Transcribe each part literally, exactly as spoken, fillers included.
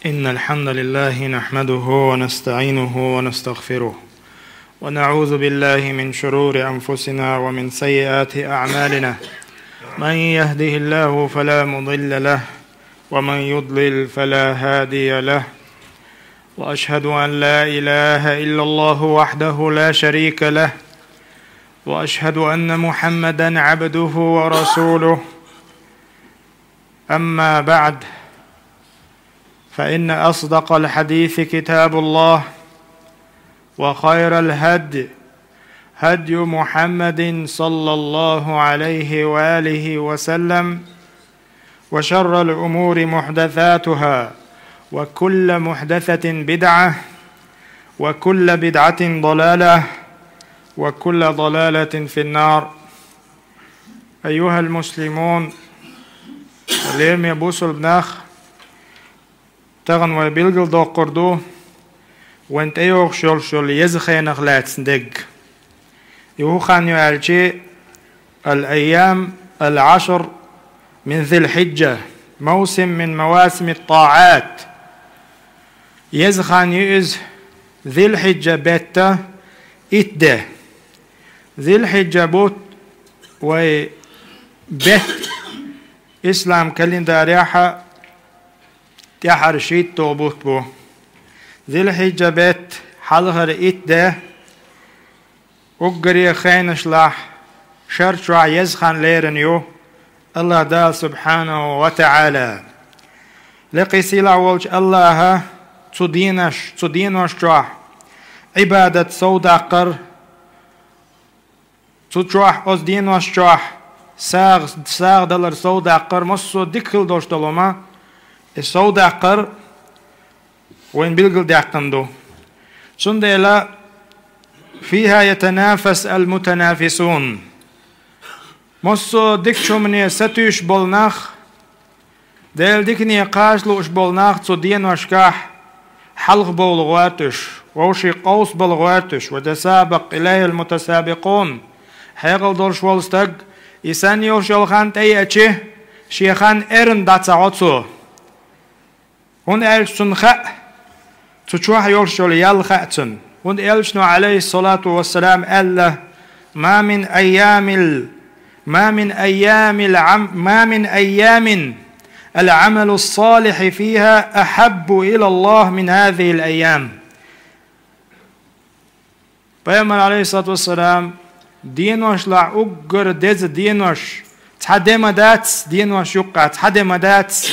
إن الحمد لله نحمده ونستعينه ونستغفره، ونعوذ بالله من شرور أنفسنا ومن سيئات أعمالنا. من يهده الله فلا مضل له، ومن يضلل فلا هادي له. وأشهد أن لا إله إلا الله وحده لا شريك له، وأشهد أن محمدا عبده ورسوله. أما بعد، فإن أصدق الحديث كتاب الله، وخير الهدي هدي محمد صلى الله عليه وآله وسلم، وشر الأمور محدثاتها، وكل محدثة بدعة، وكل بدعة ضلالة، وكل ضلالة في النار. أيها المسلمون, лераме бусалба нах, тахана вай билгалдоккхур ду вайн тӀейогӀуш йолуш йолу еза хенах лаьцна дерг. И хӀун хан ю аьлча, الأيام العشر من ذي الحجة، موسم من مواسم الطاعات. Еза хан ю иза, Зилхьиджа беттан итт де. Зилхьиджа бутт вай бетт ислам календарехь тӀаьхьара шийтталгӀа бутт бу. Зилхьиджа бетт хьалхара итт де уггаре хенашлахь шар чохь еза хан лерина ю АллахӀ Дала субхьанаху ва таӀала. Лекхий сийлахь волчу АллахӀа цу денош, цу денош чохь Ӏибадат совдаккхар, цу чохь, оцу денош чохь сагӀа, сагӀа далар совдаккхар, массо а дика хила долуш долу хӀума, и совдаккхар вайн билгалдаьккхина ду. Цундела فيها يتنافس المتنافسون. Массо а дикачу хӀумане сатуьйсуш болу нах, Делан дикане кхача лууш болу нах цу деношкахь хьалха бовла гӀоьртуш, вовшийн къовсабала гӀоьртуш, ويتسابق إليها المتسابقون. Хьекъал долуш волу стаг, и санна йолуш йолу хан тӀееача, шен хан эрна дӀа ца гӀо цо. ХӀунда аьлча цунна хаьа, цу чохь йолуш йолу ял хаьа цунна. ХӀунда элчано, Ӏалайхиссалату вассалам, аьлла: ما من أيام ال-، ما من أيام العم-، ما من أيام العمل الصالح فيها أحب إلى الله من هذه الأيام. Пайхамар, Ӏалайхиссалату вассалам, деношлахь уггар деза денош цхьа де ма дац, денош юккъехь цхьа де ма дац,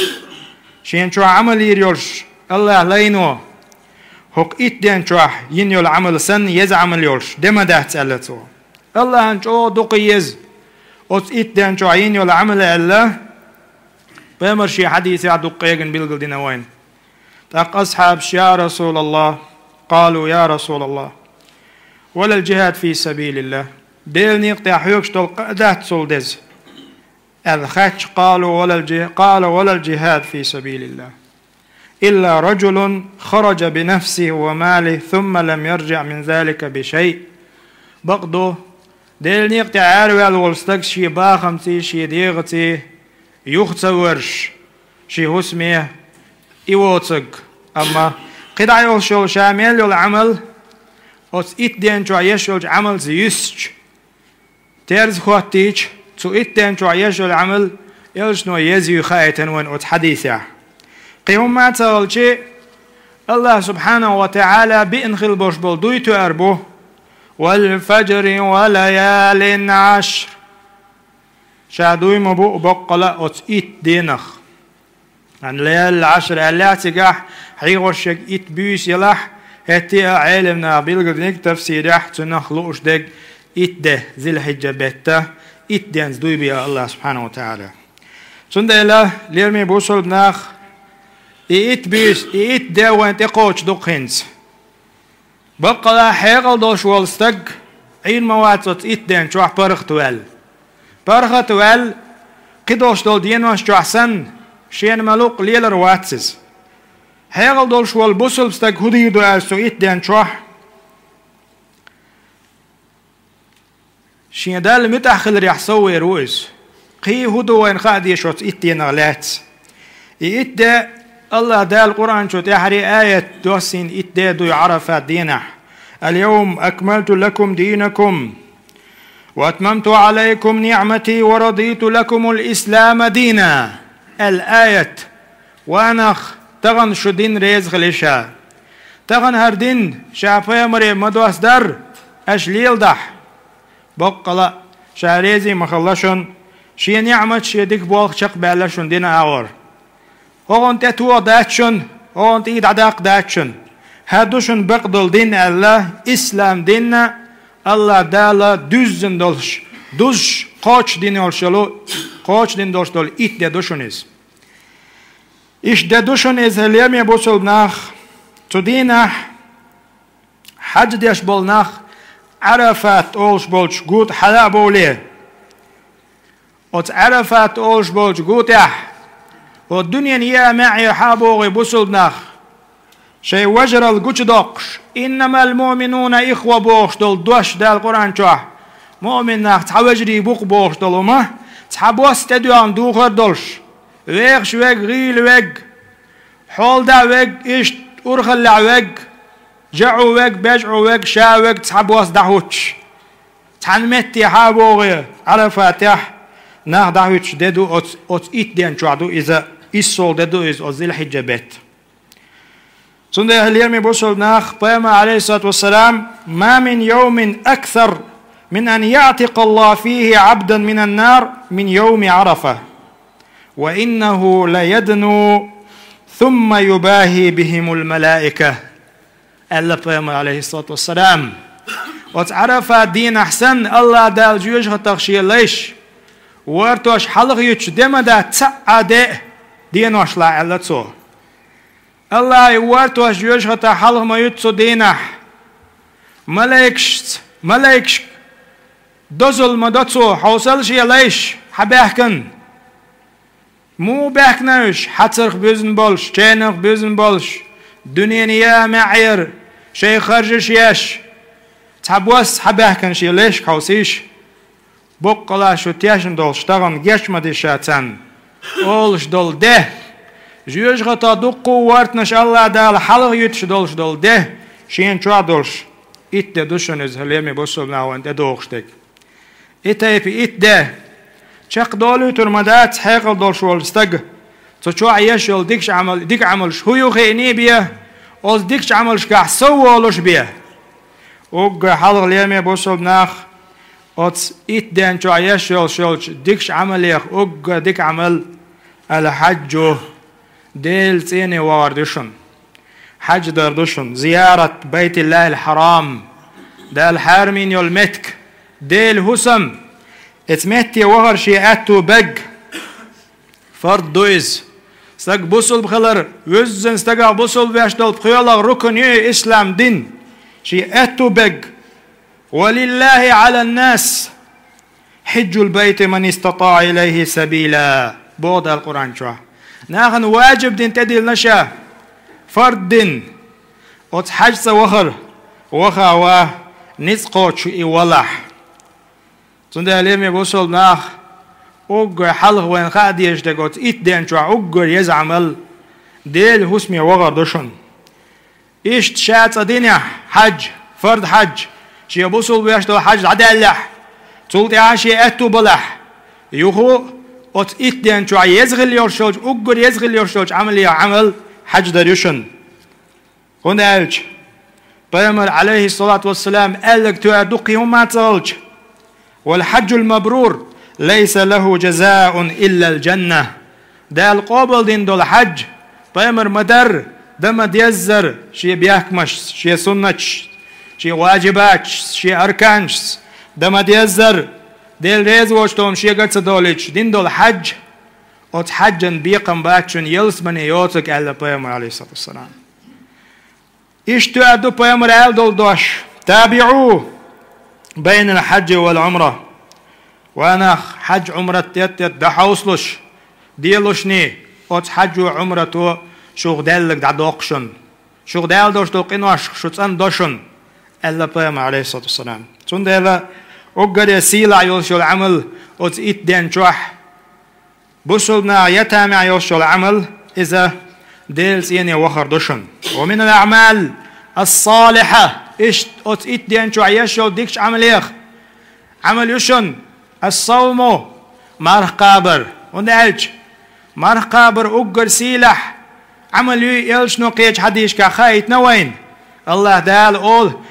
шена чохь Ӏамал йийр йолуш АллахӀа лайно, хӀокху итт ден чохь йина йолу Ӏамал санна еза Ӏамал йолуш де ма дац, аьлла цо. АллахӀана чӀогӀа дукха еза оцу итт ден чохь йина йолу Ӏамал, аьлла, Пайхамара шен хьадисехь дукха къегина билгалдина вайна. ТӀаккха асхьабаш: يا رسول الله، قالوا: يا رسول الله، ولا الجهاد في سبيل الله؟ Делан некъа тӀехь хьоьгуш долу къа дац цул деза, аьлла хаьттича, قالوا: ولا الج-، قال: ولا الجهاد في سبيل الله إلا رجل خرج بنفسه وماله ثم لم يرجع من ذلك بشيء. Бакъ ду, Делан некъа тӀехь араваьлла волу стаг шен бахамций, шен дегӀаций юха ца воьрзуш, шен хӀусаме и воцург. Амма кхидӀа йолуш йолу ша мел йолу Ӏамал, оцу итт ден чохь еш йолчу Ӏамалца юьстича, терза хӀоттийча, цу итт ден чохь еш йолу Ӏамал элчано еза юй хаийтина вайна оцу хьадисехь. Кхин хӀумма а ца хилча, АллахӀ субхьанаху ва таӀала биъна хила болуш болу дуй тоьар бу: والفجر وليال عشر. Ша дуй ма бу боккъала оцу итт дийнах. Ан лаялил Ӏашр аьлла цигахь, хьехош ерг итт буьйса елахь, хӀетте а Ӏеламнаха билгалдинарг тафсирехь цунах лууш дерг итт де, Зилхьиджа бетта, итт денца дуй бе АллахӀ субхьанаху ва таӀала. Цундела, лераме бусалба нах, и итт буьйса, и итт де вайн тӀекхочуш ду-кх хӀинца. Баккъала хьекъал долуш волу стаг Ӏийр ма вац оцу итт ден чохь паргӀат ваьлла. ПаргӀат ваьлла, кхидолуш долу денош чохь санна, шена ма-лукъ лелар вац иза. Хьекъал долуш волу бусалба стаг хӀун дийр ду аьлча цу итт ден чохь? Шен Далла муьтӀахь хиларехь соввер ву иза. Кхин хӀун ду вайна хаа дезаш оцу итт денах лаьцна? И итт де Аллах Дала Къуръан чу тӀаьхьарий аят доссийна итт де дуй Ӏарафат дийнахь: «اليوم أكملت لكم دينكم وأتممت عليكم نعمتي ورضيت لكم الإسلام دينا», аьлла аят. Ва нах, тахана шу дин реза хилиша. Тахана хӀара дин ша пайхамаре ма доссадар, аша леладахь. Боккъала а, ша реза ма хилла шун, шен ниӀмат, шен дика болх чекхбаьлла шун дина агӀор. ХӀокхунна тӀетоха дац шун, хӀокхунна тӀе дӀадаккха дац шун. ХӀара ду шун бакъдолу дин аьлла, ислам дин а, Аллах Дала дуьззина долуш, дузуш, кхочушдина йолуш йолу, кхочушдина долуш долу итт де ду шуна иза. Иштта де ду шуна иза, лераме бусулба нах, цу дийнахь хьаьж деш болу нах Ӏарафат олуш болчу гу тӀе хьала а бовлий. Оцу Ӏарафат олуш болчу гу тӀехь, хӀо дуьненан еа маьӀӀера хьа а богӀий бусулба нах, шайн важаралла гучудоккхуш, «إنما المؤمنون إخوة» бохуш долу дош Дала Къуръан чохь, муъмин нах цхьа вежарий бу-кх бохуш долу хӀума, цхьа бос тӀедоьгӀна духар а долуш, вехаш верг, гӀийла верг, хьолада верг, иштта урхаллехь верг, жаӀу верг, бежӀу верг, ша верг цхьа бос дӀахӀуттуш. Цхьана метте хьа а богӀий, Ӏарафатехь нах дӀахӀуьттуш де ду оцу, оцу итт ден чохь ду иза, иссолгӀа де ду иза оцу Зилхьиджа бетта. Цундела, лераме бусулба нах, Пайхамар, عليه الصلاة والسلام: «ما من يوم أكثر من أن يعتق الله فيه عبدا من النار من يوم عرفة وإنه ليدنو ثم يباهي بهم الملائكة», аьлла Пайхамар, عليه الصلاة والسلام. Оцу Ӏарафат дийнахь санна Аллах Дала жоьжахатех шен лайш, вартош хьалха юьттуш де ма дац цхьа а де, деношла, аьлла цо. Аллахьа вартош жоьжахатех хьалха ма юьтту цу дийнахь. Малайкашца, малайкашка дозалла ма до цо, хьовсал шен лайш хьан баьхкина. Муха баьхкина уьш, хьацарх буьзна болуш, чайнах буьзна болуш, дуьненан еа маьӀӀера шайн харжаш еш, цхьа бос хьан баьхкина шен лайшка, хьовсийша. Боккъала шу тешна долуш тахана геч ма ди ша царна, олуш долу де, жоьжахатех дуккха а вартанаш Аллах Дала хьалха юьттуш долуш долу де, шена чохь долуш итт де ду шуна иза, лераме бусулба нах, вайна тӀедогӀуш дерг. И тайпа итт де. Чекхдолуьйтур ма дац хьекъал долуш волчу стага цу чохь еш йолу дикачу Ӏамал-, дика Ӏамалш хӀун ю хиъний бен, оцу дикачу Ӏамалшкахь сов волуш бен. Уггар хьалха, лераме бусулба нах, оцу итт ден чохь еш йолуш йолчу дикачу Ӏамалех уггар дика Ӏамал: «الحج», Делан цӀене вахар ду шуна. Хьаьж дар ду шуна, зиярат Байтиллахил Хьарам, Дала хьарамйина йолу меттиг, Делан хӀусам, эцу метте вахар шен аьтту берг. Фард ду иза. Стаг бусулба хилар, вуьззина стагах бусулба веш долу пхоьалгӀа рукн ю ислам дин, шен аьтту берг. «ولله على الناس حج البيت من استطاع إليه سبيلا», боху Дала Къуръан чохь. Нахана важиб дина тӀедиллина ша, фард дина, оцу хьаьж цӀа вахар, ваха ван, ницкъ кхочуш и валахь. Цундела, лераме бусулба нах, уггар хьалха вайна хаа дезаш дерг оцу итт ден чохь уггар еза Ӏамал Делан хӀусаме вахар ду шуна. Иштта ша цӀа динехь хьаьж, фард хьаьж, шен бусулба веш долу хьаьж дӀадаьллехь, цул тӀаьхьа шен аьтту балахь, юха оцу итт ден чохь еза хилла йолуш йолчу, уггар еза хилла йолуш йолчу Ӏамалех Ӏамал хьаьж дар ю шуна. ХӀунда аьлча Пайхамар, Ӏалайхиссалату вассалам, аьлларг тоьар дуккхий хӀумма ца хилча: «والحج المبرور ليس له جزاء إلا الجنة». Дала къобалдина долу хьаьж, Пайхамар ма-дарра, дан ма-деззара шен бехкамашца, шен суннаташца, шен важибаташца, шен арканашца, дан ма-деззара, Дела реза воцу тӀом шега ца долуьйтуш дина долу хьаьж, оцу хьаьжан бекхам бац шуна ялсамане йоцург, аьлла Пайхамар, Ӏалайхиссалату вассалам. Иштта тоьар ду Пайхамара аьлла долу дош: «تابعوا بين الحج والعمرة». Ва нах, хьаьж, Ӏумрат тӀе-тӀе дӀахьовсалуш, делушний, оцу хьаьжо, Ӏумрато шух даьлларг дӀадоккху шуна. Шух даьлла долуш долу къиношка шу цӀандо шуна, аьлла Пайхамар, Ӏалайхиссалату вассалам. Цундела уггаре сийлахь йолуш йолу Ӏамал оцу итт ден чохь бусулба наха я тамехь йолуш йолу Ӏамал иза, Делан цӀене вахар ду шуна. «Ва минал аъмали ас-салихьа», иштта оцу итт ден чохь еш йолу дикачу Ӏамалех Ӏамал ю шуна, ас-савму, марха кхабар. ХӀунда аьлча марха кхабар уггар сийлахь Ӏамал юй, элчано кхечу хьадисашкахь хаийтина вайна. АллахӀ Дала олу,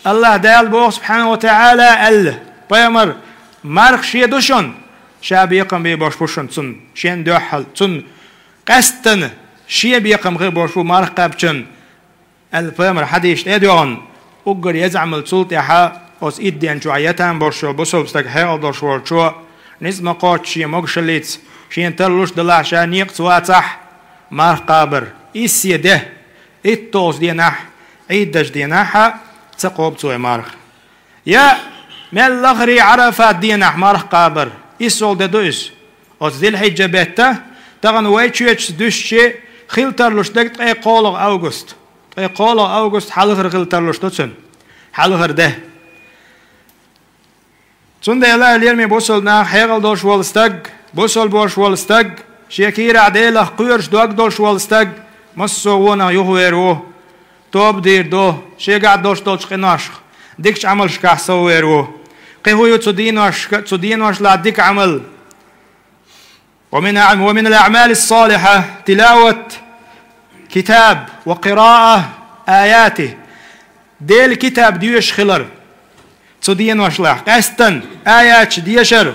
АллахӀ Дала боху, субхьанаху ва таӀала, аьлла, пайхамар, марха шен ду шуна, ша бекхам бийр болуш бу шуна цунна, шен дуьхьал, цунна къаьстина шен бекхам хир болуш бу марха кхаьбчун, аьлла, пайхамар хьадисаш тӀе а доьгӀна, уггар еза Ӏамал цул тӀаьхьа оцу итт ден чохь я там болуш йолу бусалба стаг хьекъал долуш волчо, ницкъ ма кхоччу шен могушаллица, шен тарлуш далахь, ша некъаца вацахь, марха кхабар, иссе де, итталгӀачу денахь, Ӏийдачу денахь а ца кхобу цо и марха. Я мел лахара Ӏарафат денахь марха кхабар, иссалгӀа де ду иза. Оцу Зилхьиджа бетта, тахана вай чоьташца дуьстича, хила тарлуш дерг ткъе кхоалгӀа август. Ткъе кхоалгӀа август хьалхара хила тарлуш ду цуьнан. Хьалхара де. Цундела, лераме бусалба нах, хьекъал долуш волу стаг, бусалба волуш волу стаг, шен кийрахь Делах кхоьруш дог долуш волу стаг, массо а вонах юхавер ву, тоба дийр ду, шегахь долуш долчу къиношка, дикачу Ӏамалшкахь соввер ву. Кхин хӀун ю цу деношка, цу деношлахь дика Ӏамал? «Ва мин аъ-, ва минал аъмали ас-салихьа тилават китаб ва къираат аятих». Делан китаб доьшуш хилар. Цу деношлахь къаьстина аяташ дешар,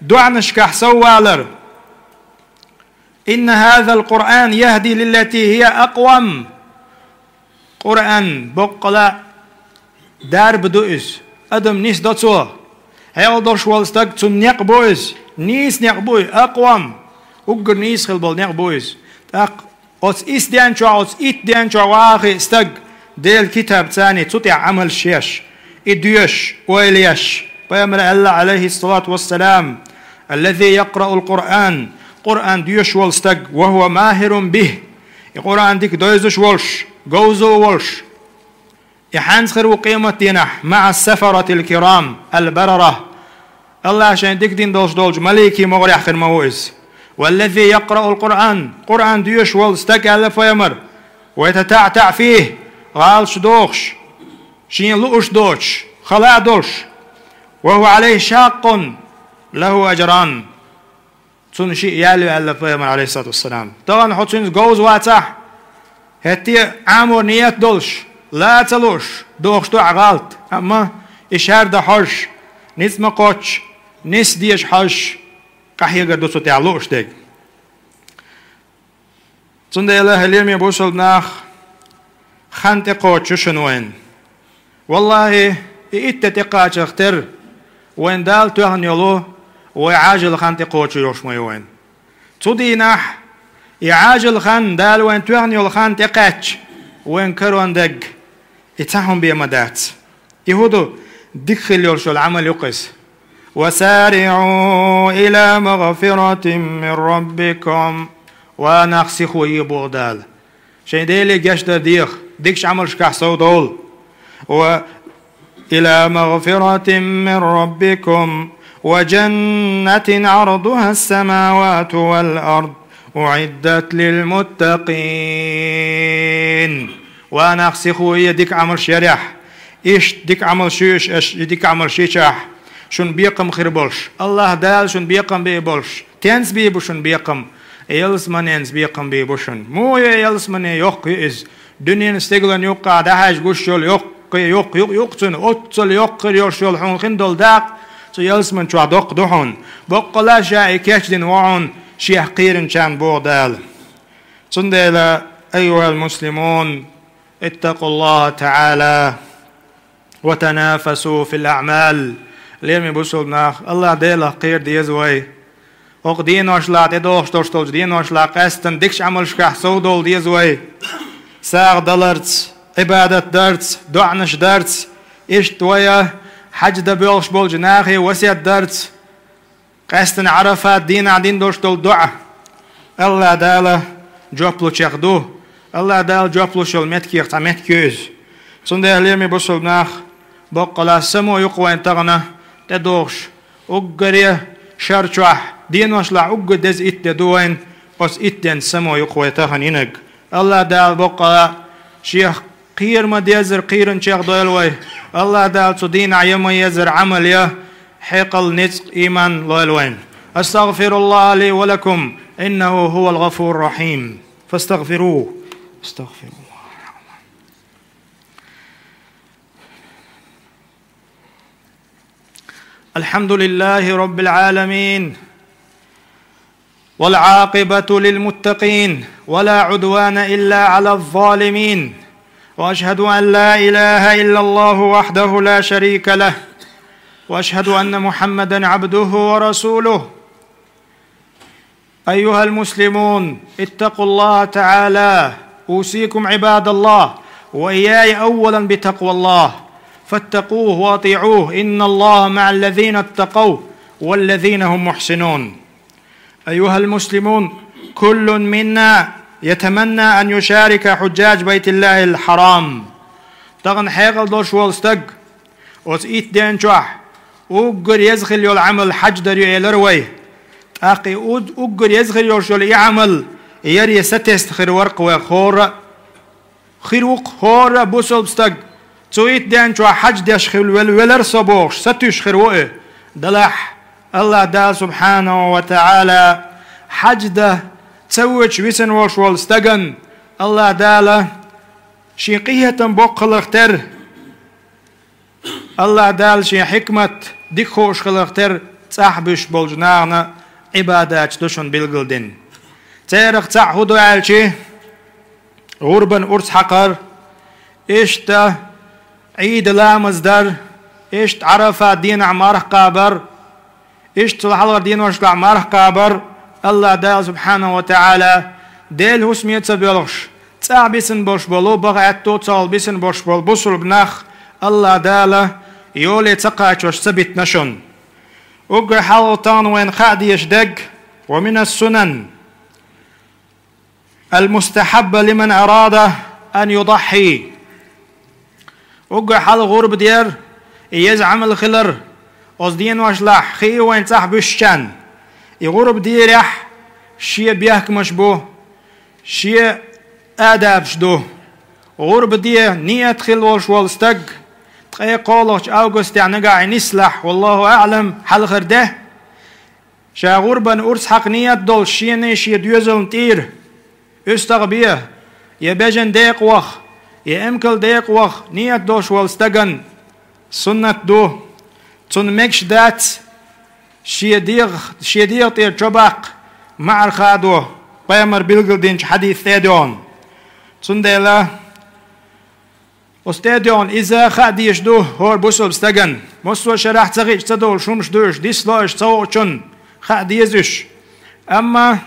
доӀанашкахь соввалар. «Инна хӀазал Къуръана яхӀди лиллати хӀия акъвам». Къуръан боккъала дарба ду иза. Адам нисдо цо. Хьекъал долуш волу стаг, цунна некъ бу иза. Нийса некъ бу и, акъвам. Уггар нийса хила болу некъ бу иза. ТӀаккха оцу исс ден чохь, оцу итт ден чохь вахахь стаг Делан китаб царний цу тӀехь Ӏамалш еш, и доьшуш, ойла еш. Пайхамара аьлла, Ӏалайхиссалату вассалам: «Аллази якъраул Къуръан», Къуръан доьшуш волу стаг, «ва хӀува махӀирун бихӀ», и Къуръан дика девзаш волуш, говзо волуш, и хьанца хир ву къематдийнахь, «маӀас сафаратил кирам ал барара», АллахӀа шайн дика дина долуш долчу маликийн могӀарехь хир ма ву иза. «Валлази якъраул Къуръан», Къуръан доьшуш волу стаг, аьлла пайхамара, «ва ятатаӀтаӀ фихӀ», гӀалаташ дохуш, шена лууш доцуш, хала а долуш, «ва хӀува Ӏалайхи шаккъун, лахӀу ажран». Цунна шиъ ял ю, аьлла пайхамара, Ӏалайхиссалату вассалам. Тахана хьо цуьнца говза вацахь, хӀетте а Ӏамор ниет долуш, ла а ца лууш, дохуш ду ахь гӀалат, амма и шарда хьожуш, ницкъ ма кхоччу, нисса дезаш хьожуш, къахьегар ду цу тӀехь лууш дерг. Цундела, хӀай лераме бусалба нах, хан тӀекхочуш ю шуна вайн. ВаллахӀи, и итт де тӀекхачарх терра, вайн Дала тоьхна йолу, вай Ӏажал хан тӀекхочуш йолуш ма ю вайн. Цу дийнахь, и Ӏажал хан, Дала вайн тоьхна йолу хан тӀекхаьчча, вайн карон дерг, и цхьа хӀума бен ма дац. И хӀун ду? Дика хила йолуш йолу Ӏамал ю-кх иза. «Ва сариӀу ила магъфиратин мин раббикум». Ва нах, сихо е боху Дала. Шайн Деле гечдар деха, дикачу Ӏамалшкахь совдовла. «Ва ила магъфиратин мин раббикум ва жаннатин Ӏардуха ас-самавату вал ард уӀиддат лил муттакъин». Ва нах, сихо е дика Ӏамалш ярехь. Иштта дика Ӏамалш ю уьш, аша и дика Ӏамалш йичахь, шуна бекхам хир болуш, АллахӀ Дала шуна бекхам бе болуш. Тенца бийр бу шуна бекхам? Ялсаманенца бекхам бийр бу шуна. Муха ю ялсамане йоккха ю иза? Дуьненан стигалан юккъехь дӀахьаьжча гуш йолу йоккха, йоккха ю, ю-кх цуьнан, оццул йоккха хир йолуш йолу хьуна хин долу дакъа цу ялсамани чохь доккха ду хьуна. Боккъала ша и кечдина ву хьуна шех кхийринчарна, боху Дала. Цундела, айюхал муслимун, иттакъуллахӀа таӀала ва танафасу фил аъмал. Лераме бусалба нах, АллахӀ Делах кхера деза вай. ХӀокху деношлахь, тӀедогӀуш долуш долчу деношлахь къаьстина дикачу Ӏамалшкахь совдовла деза вай. СагӀа даларца, Ӏибадат дарца, доӀанаш дарца, иштта вай хьаьж дан боьлхуш болчу нахе васет дарца, къаьстина Ӏарафат дийнахь дина долуш долу доӀа АллахӀ Дала жоп лучех ду. АллахӀ Дала жоп луш йолу меттигех цхьа меттиг ю иза. Цундела, лераме бусалба нах, боккъала само ю-кх вайн тахана тӀедогӀуш, уггаре шар чохь, деношлахь уггар деза итт де ду вайн, Оцу итт денца само ю-кх вай тахана йинарг. АллахӀ Дала боккъала Шех кхера ма-деззара кхеран чех дойла вай. АллахӀ Дала цу дийнахь я ма-еззара Ӏамал я, хьекъал, ницкъ, иман лойла вайна. أستغفر الله لي ولكم، إنه هو الغفور الرحيم. فاستغفروه. أستغفر الله. الحمد لله رب العالمين، والعاقبة للمتقين، ولا عدوان إلا على الظالمين، وأشهد أن لا إله إلا الله وحده لا شريك له، وأشهد أن محمدا عبده ورسوله. أيها المسلمون، اتقوا الله تعالى. أوصيكم عباد الله وإياي أولا بتقوى الله، فاتقوه وأطيعوه، إن الله مع الذين اتقوا والذين هم محسنون. أيها المسلمون، كل منا يتمنى أن يشارك حجاج بيت الله الحرام. Тахана хьекъал долуш волу стаг оцу итт ден чохь уггар еза хила йолу Ӏамал хьаьж дар ю элира вай. ТӀаккха и уд-, уггар еза хила йолуш йолу и Ӏамал яре сатесна хир вара-кх вай хӀора а. Хир ву-кх хӀора а бусалба стаг, цу итт ден чохь хьаьж деш хила вел-, велара со бохуш, сатуьйсуш хир ву и. Делахь, АллахӀ Дала субхьанаху ва таӀала хьаьж дан ца воьдуш висина волуш волу стагана АллахӀ Дала шен къинхетам боккха хиларх терра, АллахӀ Дала шен хьикмат дика хууш хиларх терра цӀахь буьсуш болчу нахана Ӏибадаташ ду шуна билгалдина. Церах цхьаъ хӀун ду аьлчи, гӀурбан урс хьакхар, иштта Ӏийда ламаз дар, иштта Ӏарафа дийнахь марха кхабар, иштта цул хьалхара деношлахь марха кхабар, АллахӀ Дала субхьанаху ва таӀала Делан хӀусаме ца боьлхуш, цӀахь бисина болуш болу, баха аьтту а ца хуьлуш бисина болуш болу бусалба нах АллахӀ Дала йоле ца кхачош ца битина шуна. Уггар хьалха тахана вайна хаа дезаш дерг, ومن السنن المستحبة لمن أراد أن يضحي. Уггар хьалха гӀурба дер, и еза Ӏамал хилар, оцу деношлахь хии вайна цӀахь буьссучарна. И гӀурба дерехь шен бехкамаш бу, шен адабаш ду. ГӀурба де ниет хила волуш волу стаг, ткъе кхоалгӀачу августехь нагахь и нислахь, валлаху аӀлам, хьалхара де, ша гӀурбан урс хьакха ниет долуш шена, шен доьзална тӀера, уьстагӀ бен, я бежан декъа ваха, я эмкал декъа ваха ниет долуш волу стагана суннат ду. Цунна мегаш дац шен дегӀ-, шен дегӀа тӀера чо баккха маӀар хадо, пайхамар билгалдинчу хьадис тӀе а доьгӀна. Цундела оцу тӀе а доьгӀна иза хаа дезаш ду хӀора бусалба стагана. Массо а шарахь ца хиъча ца долуш хӀумаш ду уьш, дисло уьш ца хуучунна хаа деза уьш. Амма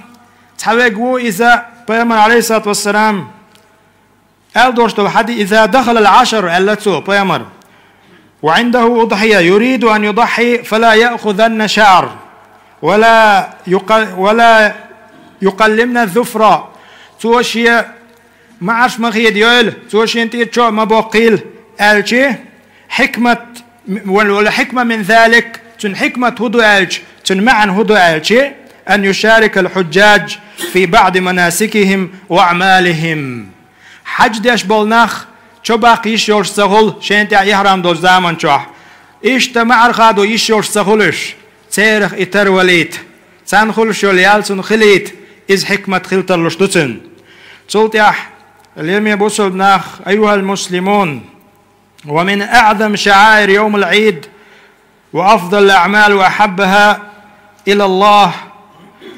цхьаверг ву иза, пайхамар, алейхиссалату вассалам, аьлла долуш долу хьадис: «إذا دخل العشر», аьлла цо, пайхамар, «وعنده أضحية يريد أن يضحي فلا يأخذن شعر ولا يق-، ولا يقلمن ظفره». Цо шен маӀарш ма хедайойла, цо шен тӀера чо а ма боккхийла, аьлчи, хьикмат, والحكمة من ذلك, цуьнан хьикмат хӀун ду аьлча, цуьнан маьӀна хӀун ду аьлчи, أن يشارك الحجاج في بعض مناسكهم وأعمالهم. Хьаьж деш болу нах чо баккха йиш йолуш ца хуьлу шайна тӀехь ихьрам долчу заман чохь. Иштта маӀар хадо йиш йолуш ца хуьлу уьш, церах и тарвалийта, царна хуьлуш йолу ял цунна хилийта, иза хьикмат хила тарлуш ду цуьнан. Цул тӀаьхьа, лераме бусалба нах, أيها المسلمون، ومن أعظم شعائر يوم العيد وأفضل الأعمال وأحبها إلى الله،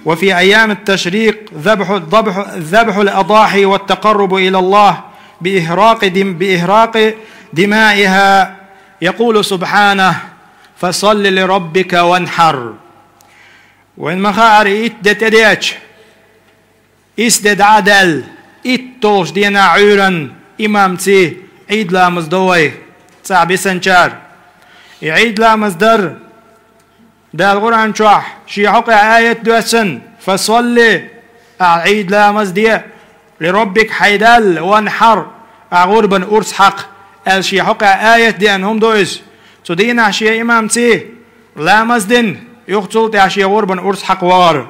وفي أيام التشريق ذبح، ذبح، ذبح الأضاحي والتقرب إلى الله بإهراق دم-، بإهراق دمائها. يقول سبحانه: «فصل لربك وانحر». Вайн ма хаара, итт де тӀедеача, исс де дӀа а даьлла, итт долуш денахь Ӏуьйранна имамций Ӏийд ламаз до вай, цӀахь бисанчара. И Ӏийд ламаз дар, Дала Къуръан чохь шен хьокъехь аят доьссина: «Фасалли», ахь Ӏийд ламаз де, «ли роббика», хьайн Далла, «ванхьар», ахь гӀурбан урс хьакха, аьлла шен хьокъехь аят деана хӀума ду иза. Цу дийнахь шен имамций ламаз дина, юха цул тӀаьхьа шен гӀурбан урс хьакха вахара.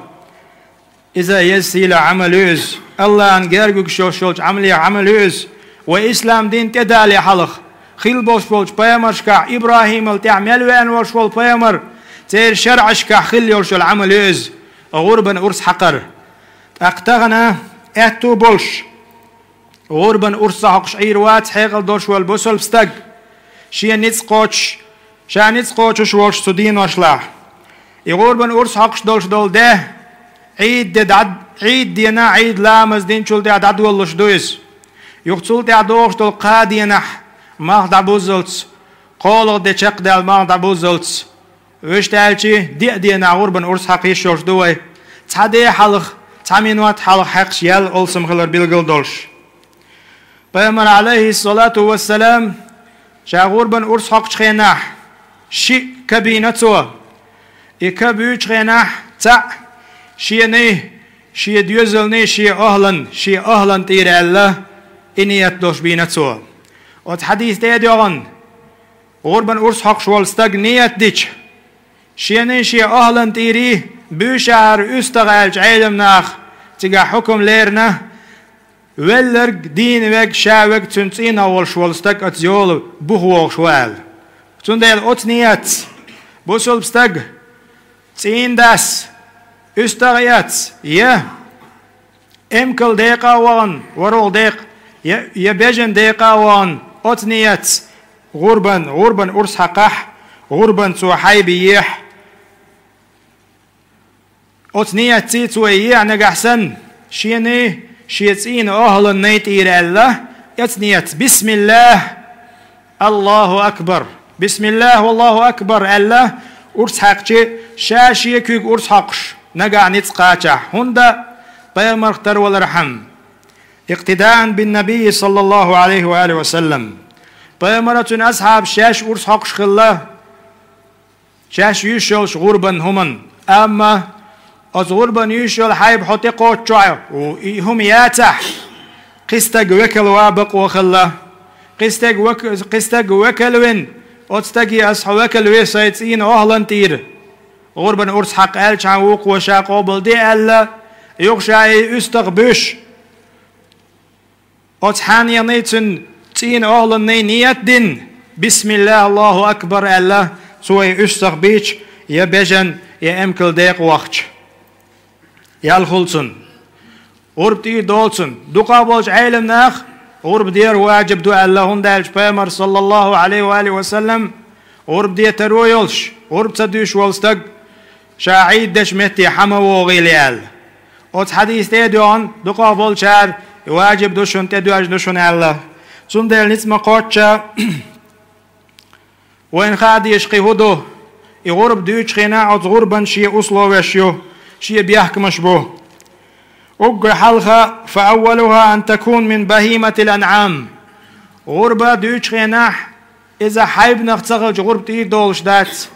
Иза еза сийлахь Ӏамал ю иза. Аллахьан герга вуьгуш йолуш йолчу Ӏамалех Ӏамал ю иза. Вай ислам дин тӀедале хьалха хилла болуш болчу пайхамаршкахь, ИбрахӀимал тӀаьхьа мел веана волуш волу пайхамар, церан шарӀашкахь хилла йолуш йолу Ӏамал ю иза, гӀурбан урс хьакхар. ТӀаккха тахана аьтту болуш, гӀурбан урс ца хьокхуш Ӏийр вац хьекъал долуш волу бусалба стаг, шен ницкъ кхочуш, ша ницкъ кхочуш волуш цу деношлахь. И гӀурбан урс хьокхуш долуш долу де, Ӏийд де дӀа-, Ӏийд дена, Ӏийд ламаз динчул тӀаьхьа дӀадолалуш ду иза. Юха цул тӀаьхьа догӀуш долу кхаа денахь малх дӀабуззалц, кхоалгӀа де чекхдаьлла малх дӀабуззалц, вуьшта аьлчи, деа денахь гӀурбан урс хьакха йиш йолуш ду вай. Цхьа де хьалха, цхьа минот хьалха хьаькхча ял олсам хилар билгал долуш. Пайхамар, Ӏалайхиссалату вассалам, ша гӀурбан урс хьокхучу хенахь, шиъ ка бийна цо. И ка буьйчу хенахь, цхьаъ шений, шен доьзалний, шен охьлан, шен охьлан тӀера аьлла, и ният долуш бийна цо. Оцу хьадис тӀе а доьгӀна, гӀурбан урс хьокхуш волу стаг ният дича, шений шен охьлан тӀерий буьйшахьара уьстагӀ аьллачу Ӏелам наха цигахь хьукам лерина, велларг, дийна верг, ша верг цуьнан цӀийнах волуш волу стаг оцу йола буха вогӀуш ву аьлла. Цундела оцу ниятца бусалба стаг, цӀийнан дас, уьстагӀ эцна, я эмкал декъа а вахана, ворхӀ декъа, я, я бежан декъа а вахана, оцу ниятца гӀурбан, гӀурбан урс хьакхахь, гӀурбан цо хьайба ехь. Оцу ниятций цо ехь нагахь санна, шений, шен цӀийнан охьаланний тӀера аьлла, оцу ниятца: «Бисмиллах, Аллаху акбар! Бисмиллах, Аллаху акбар!» аьлла, урс хьаькхчи, ша шен куьйга урс хьокхуш, нагахь ницкъ кхачахь, хӀунда пайхамарх тарвалархьама. Иктидаан бин набий, саллаллаху Ӏалайхи ва алихи ва саллам. Пайхамара, цуьнан асхьабаш шаьш урс хьокхуш хилла, шаьш юьйш йолуш гӀурбан хӀуманна. Амма оцу гӀурбан юьйш йолу хьайба хьо тӀекхоччохь, и хӀума яцахь, кхин стаг векал ван бакъо хилла. Кхин стаг век-, кхин стаг векал вина, оцу стаге ас хьо векал ве сайн цӀийнан охьалан тӀера. ГӀурбан урс хьакха аьллачхьана вукхо ша къобалде аьлла, юха ша и уьстагӀ буьш. Оцу хьанений, цуьнан цӀийнан охьаланний ният дина, «Бисмиллах, Аллаху акбар» аьлла, цо и уьстагӀ бича, я бежан, я эмкал декъа вахча, ял хуьлу цунна. ГӀурба тӀера долу цунна. Дукхах болчу Ӏелам наха гӀурба дер важиб ду аьлла, хӀунда аьлча пайхамар, саллаллаху Ӏалайхи ва алихи ва саллам, гӀурба де таро йолуш, гӀурба ца дуьйш волу стаг ша Ӏийд дечу метте хьа ма вогӀийла аьлла. Оцу хьадис тӀе а доьгӀна, дукхах болчара: «И важиб ду шуна, тӀедоьжна ду шуна», аьлла. Цундела ницкъ ма кхоччу, вайна хаа дезаш кхин хӀун ду? И гӀурба дуьйчу хенахь оцу гӀурбан шен условеш ю, шен бехкамаш бу. Уггар хьалха: «Фа аввалуха ан такун мин бахиматил анъам». ГӀурба дуьйчу хенахь иза хьайбанах ца хилча гӀурба тӀера долуш дац.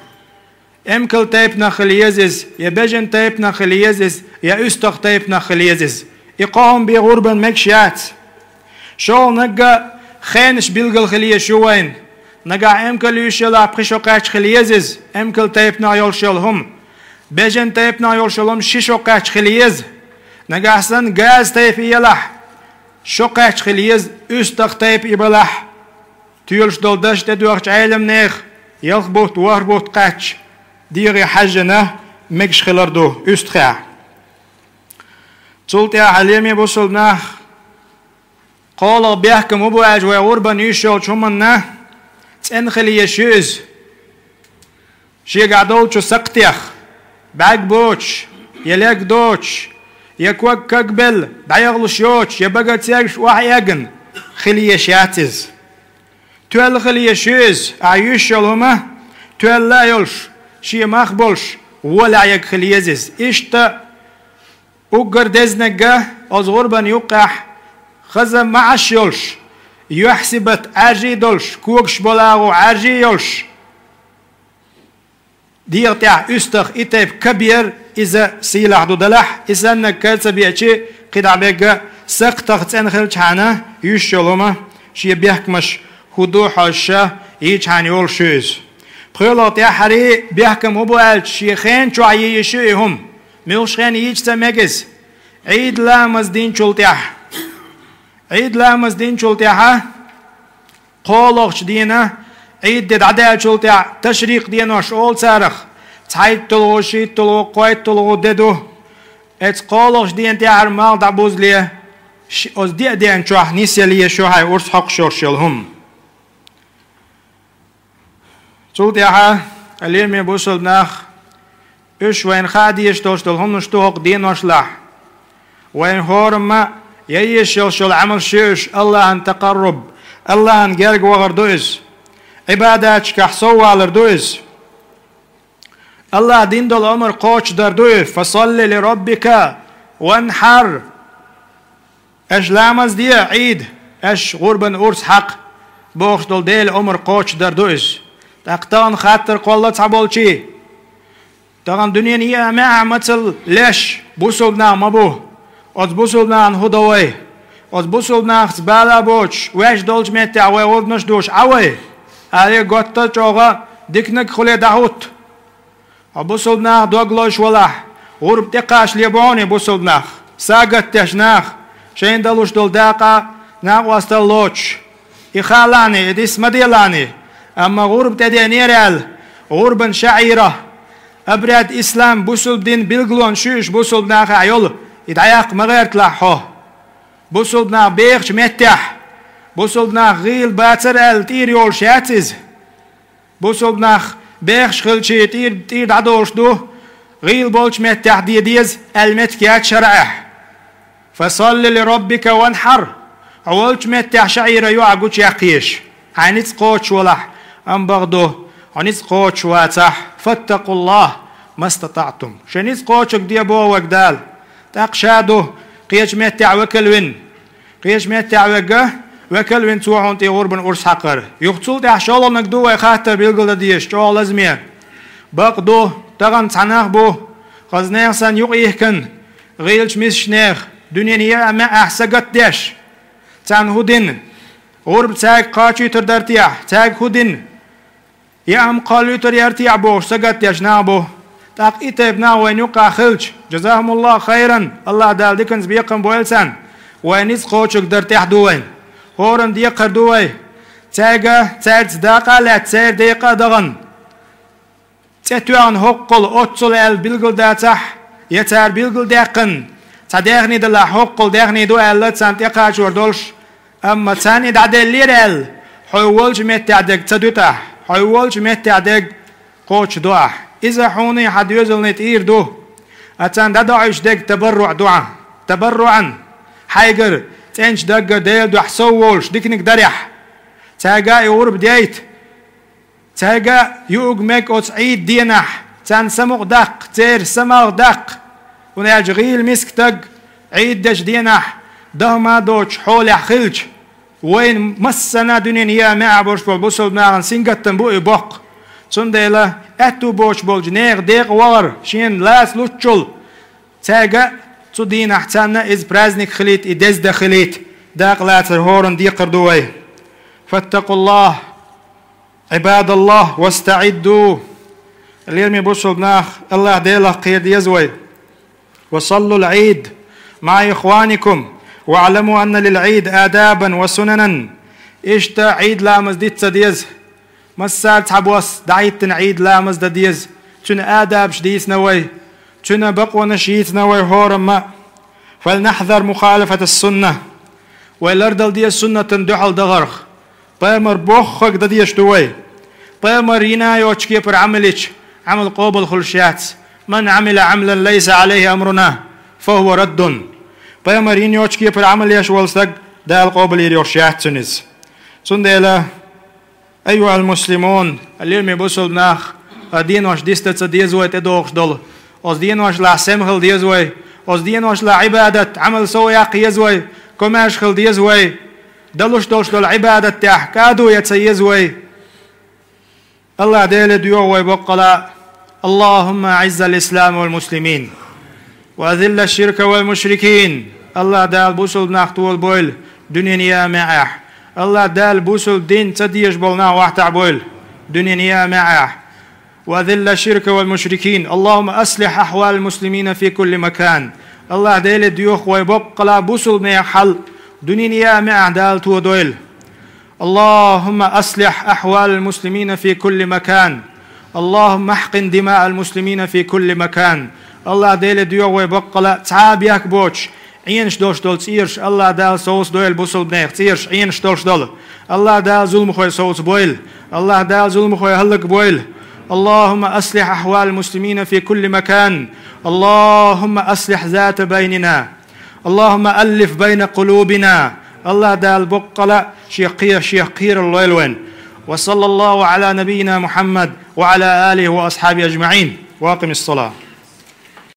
Эмкал тайпанах хила еза иза, я бежан тайпанах хила еза иза, я уьстагӀ тайпанах хила еза иза. И кхо хӀума бен гӀурбан мегаш яц. ШолгӀаниг, хенаш билгал хила езаш ю вайна. Нагахь эмкал юьйш елахь, пхи шо кхаьчча хила еза иза, эмкал тайпанах йолуш йолу хӀума. Бежан тайпанах йолуш йолу хӀума ши шо кхаьчча хила еза. Нагахь санна газа тайпа елахь, шо кхаьчча хила еза, уьстагӀ тайпа и балахь. Тоьлуш долу даш тӀедоьхчу Ӏелам нехан ялх бутт, ворхӀ бутт кхаьчча, дегӀе хьаьжжина мегаш хилар ду уьстагӀехь. Цул тӀаьхьа, лераме бусалба нах, кхоалгӀа бехкам хӀун бу аьлча, вай гӀурбан юьйш йолчу хӀуманна цӀена хила езаш ю иза. Шегахь долчу сакхтех, бӀаьрг боцуш, я лерг доцуш, я ког кагбелла, дӀаягӀлуш йоцуш, я бага цергаш охьаэгна хила езаш яц иза. Тоьлла хила езаш ю иза, ахь юьйш йолу хӀума тоьлла а йолуш, шен мах болуш, волахь ерг хила еза иза. Иштта уггар дезнарг, оцу гӀурбан юккъехь хаза маӀаш йолуш, юьхь-сибат Ӏаьржий долуш, когаш болагӀо Ӏаьржий йолуш, дегӀа тӀехь уьстагӀ и тайпа ка бер, иза сийлахь ду делахь, и саннарг кара ца беачи, кхидӀа берг сакхтах цӀена хилчхьана, юьйш йолу хӀума шен бехкамаш хӀун ду хьожуш йийчхьана йолуш ю иза. ПхоьалгӀа тӀаьххьарий бехкам хӀун бу аьлча, шен хена чохь йийш ю и хӀума. Муьлххачу хенахь йийча ца мега иза. Ӏийд ламаз динчул тӀехьа. Ӏийд ламаз динчул тӀехьа, кхоалгӀачу дийнахь, Ӏийд де дӀадаьллачул тӀехьа, ташрикъ денош олу царах, цхьайтталгӀа, шийтталгӀа, кхойтталгӀа де ду. Эцу кхоалгӀачу дийнахь тӀаьхьара малх дӀабузале, ши-, оцу деа ден чохь нисъяла еза шу хьайн урс хьокхуш йолуш йолу хӀума. Цул тӀаьхьа, лераме бусалба нах, уьш вайна хаа дезаш долуш долу хӀуманаш ду хӀокху деношлахь. Вайна хӀорамма ян езаш йолуш йолу Ӏамалш ю уьш, Аллахьан такъарруб, Аллахьан герга вахар ду иза. Ӏибадаташкахь соввалар ду иза. Аллахь дина долу омра кхочушдар ду и: «Фасалли ли роббика ванхьар». Аша ламаз де, Ӏийд, аша гӀурбан урс хьакха, бохуш долу Делан омра кхочушдар ду иза. ТӀаккха тахана хаттар кхолла цхьаболчийн: тахана дуьненан еа маьӀӀехь мацалла леш бусалба нах ма бу. Оцу бусалба нахана хӀун до вай? Оцу бусалба нахаца бала а боцуш, ваьш долчу меттехь вай гӀурбанаш а дуьйш Ӏа вай? Аре, готта а чӀогӀа диканиг а хуьлий дӀахӀутту. Хьо бусалба наха дог лозуш валахь, гӀурба тӀекхачале бохьуний бусалба нах, сагатдеш нах, шайна далуш долу дакъа накъосталла лоцуш. И хаалахьний, и дис ма делахьний, амма гӀурба тӀедеънера аьлла, гӀурбан шаӀира, обряд ислам, бусалба дин билгалонаш ю уьш бусалба нахехь йолу, и дӀаяккха ма гӀерталахь хьо. Бусалба нах бехачу меттехь, бусалба нах гӀийла бацара аьлла тӀера йолуш яц иза. Бусалба нах бехаш хилча, тӀера, тӀера дӀадолуш ду, гӀийла болчу меттехь де деза аьлла меттиг яц шарӀехь. «Фасалли ли роббика ванхьар». Хьо волчу меттехь шаӀира юьхь гучуяккха езаш. Хьайн ницкъ кхочуш валахь, амма бакъду, хьо ницкъ кхочуш вацахь, «фаттакъуллахь мастатаӀтум». Шайн ницкъ кхочург де боху вайга Дала. ТӀаккха ша ду, кхечу меттехь векал вина. Кхечу меттехь вегга, векал вина цо хьуна тӀе гӀурбан урс хьакхар. Юха цул тӀаьхьа шолгӀаниг ду вай хаттар билгалдан дезаш, чӀогӀа лазаме. Бакъду, тахана цхьа нах бу, хаза нехан санна юкъаихкина, гӀийлачу мисачу нехан, дуьненан еа маьӀӀехь сагатдеш. Царна хӀун дина? ГӀурба цаьрга кхачуьйтур дара техьа, цаьрга хӀун дина? Яа хӀума кхоллуьйтур яра техьа бохуш сагатдеш нах бу. ТӀаккха и тайпа нах вайна юккъахь хилча, джазахумуллаху хайран, Аллахь Дала диканца бекхам бойла царна, вайн ницкъ кхочург дар тӀехь ду вайна. ХӀоранна декхар ду вай. Цаьрга, цаьрца дакъа а лаьцна, церан декъа а дахана, цӀе тоьхна хӀоккхул, оццул аьлла билгалдацахь, я цара билгалдаьккхина, цхьа даьхни далахь, хӀоккхул даьхни ду аьлла, царна тӀекхачор долуш, амма царна и дӀаделлера аьлла, хьо волчу меттехь дерг ца дуьту ахь, хьо волчу меттехь дерг кхочушдо ахь. Иза хьуний хьан доьзалний тӀера ду. Ткъа царна дӀадоуьйтуш дерг табарруӀ ду хьан. ТабарруӀан, хьайгара, цӀеначу даггара Делан дуьхьа сов волуш диканиг дарехь, цаьрга и гӀурба дейта. Цаьрга юург мега оцу Ӏийд дийнахь, царна самукъадаккха, церан самалх даккха. ХӀунда аьлча гӀийла миска стаг Ӏийд дечу дийнахь даха ма доцуш хьолехь хилча, вайна массарна дуьненан еа маьӀӀехь болуш болу бусалба нахана сингаттам бу и боккха. Цундела аьтту боцуш болчу нехан декъа вахар шена лаца луччул, цаьрга цу дийнахь царна иза праздник хилийта, и деза дан хилийта, дакъа лацар хӀоранна декхар ду вай. «Фаттакъуллахь, Ӏибадаллахь, вастаӀидду». Лераме бусалба нах, Аллахь Делах кхера деза вай. «Ва саллул Ӏийд маӀа ихваникум, ва Ӏламу анна лил Ӏийд адабан ва сунанан». Иштта Ӏийд ламаз дита ца деза. Массара цхьабосса дӀахӀиттина Ӏийд ламаз дан деза. Цуьнан адабаш дийцина вай. Цуьнан бакъонаш йийцина вай хӀорамма. «Фалнахьзар мухалафатас сунна». Вай лардала деза суннатана дуьхьал дахарх. Пайхамар боххург дан дезаш ду вай. Пайхамар йина йоцчу кепара Ӏамал йича, Ӏамал къобал хуьлуш яц. «Ман Ӏамила Ӏамалан лайса Ӏалайхи амруна, фахӀува раддун». Пайхамар йина йоцчу кепара Ӏамал еш волу стаг, Дала къобал йийр йолуш яц цуьнан иза. Цундела, айюхьал муслимун, лераме бусалба нах, а денош диста ца деза вай тӀедогӀуш долу. Оцу деношлахь сема хила деза вай. Оцу деношлахь Ӏибадат, Ӏамал сов яккха еза вай. Комаьрша хила деза вай. Далуш долуш долу Ӏибадат тӀехь кӀадо ян ца еза вай. Аллахь Деле доьху вай боккъала: «Аллахумма аӀиззал ислама вал муслимин, ва азиллаш ширка вал мушрикин». Аллахь Дала бусалба нах толабойла дуьненан еа маьӀӀехь. Аллахь Дала бусалба дин ца дезаш болу нах охьатаӀабойла дуьненан еа маьӀӀехь. «Ва азиллаш ширка вал мушрикин. Аллахумма аслихь ахьвалал муслимина фи кулли макан». Аллахь Деле доьху вай боккъала бусулбанех хьал, дуьненан яа маьӀехь Дала тодойла. اللهم أصلح أحوال المسلمين في كل مكان. اللهم احقن دماء المسلمين في كل مكان. Аллахь Деле доьху вай боккъала цхьа а бехк боцуш, Ӏенаш долуш долу цӀераш Аллахь Дала совцадойла бусулбанех, цӀераш Ӏенаш долуш долу. Аллахь Дала зуламхой совцабойла. Аллахь Дала зуламхой хӀаллакбойла. اللهم أصلح أحوال المسلمين في كل مكان. اللهم أصلح ذات بيننا. اللهم ألف بين قلوبنا. Аллахь Дала боккъала шех кхе-, шех кхерар лойла вайн. وصلى الله على نبينا محمد وعلى آله وأصحابه أجمعين. وأقم الصلاة.